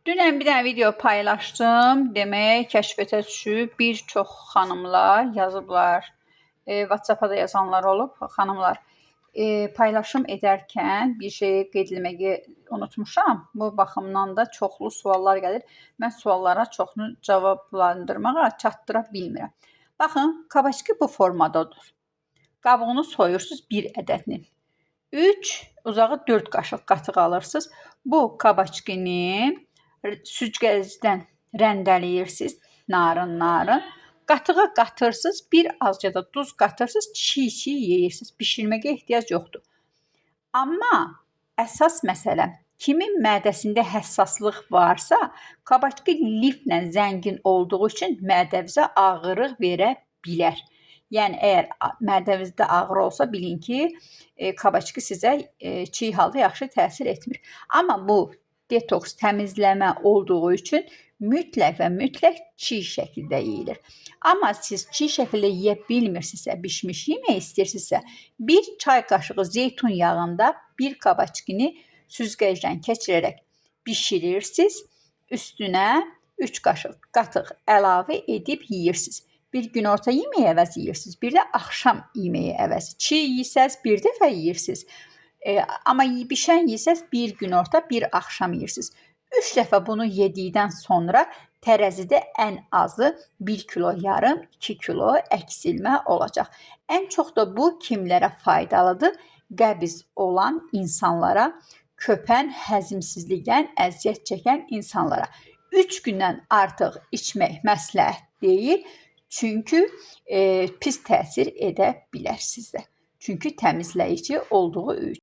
Dünən bir dənə video paylaşdım. Demək, kəşfiyyata düşüb bir çox xanımlar yazıblar. WhatsApp-a da yazanlar olub xanımlar. Paylaşım edərkən bir şeyi qeyd etməyi unutmuşam. Bu baxımdan da çoxlu suallar gəlir. Mən suallara çoxunu cavablandırmağa çatdıra bilmirəm. Baxın, kabaçki bu formadadır. Qabığını soyursunuz bir ədədini. 3, uzağı 4 qaşıq qatıq alırsınız. Bu kabaçkini süzgəcdən rəndələyirsiniz narın-narın. Qatığa qatırsınız, bir azca da duz qatırsınız, çiğ-çiğ yeyirsiniz. Bişirməyə ehtiyac yoxdur. Amma əsas məsələ, kimin mədəsində həssaslıq varsa, kabaçki liflə zəngin olduğu üçün mədənizə ağrı verə bilər. Yəni əgər mədənizdə ağrı olsa, bilin ki, kabaçki sizə çiğ halda yaxşı təsir etmir. Amma bu detoks təmizləmə olduğu üçün mütləq və mütləq çiğ şəkildə yeyilir. Amma siz çiğ şəkildə yeyə bilmirsinizsə, bişmiş yemək istəyirsinizsə, bir çay qaşığı zeytun yağında bir kabaçkini süzgəcdən keçirərək bişirirsiniz. Üstünə 3 qaşıq qatıq əlavə edib yeyirsiniz. Bir günorta yeməyi əvəzi yeyirsiniz, bir də axşam yeməyi əvəzi. Çiğ yeysəz bir dəfə yeyirsiniz. Amma bişən yesəz bir günorta, bir axşam yeyirsiniz. 3 dəfə bunu yedikdən sonra tərəzidə ən azı 1 kilo yarım, 2 kilo əksilmə olacaq. Ən çox da bu kimlərə faydalıdır? Qəbiz olan insanlara, köpən, həzmsizlikdən əziyyət çəkən insanlara. 3 gündən artıq içmək məsləhət deyil. Çünki pis təsir edə bilər sizdə. Çünki təmizləyici olduğu üçün.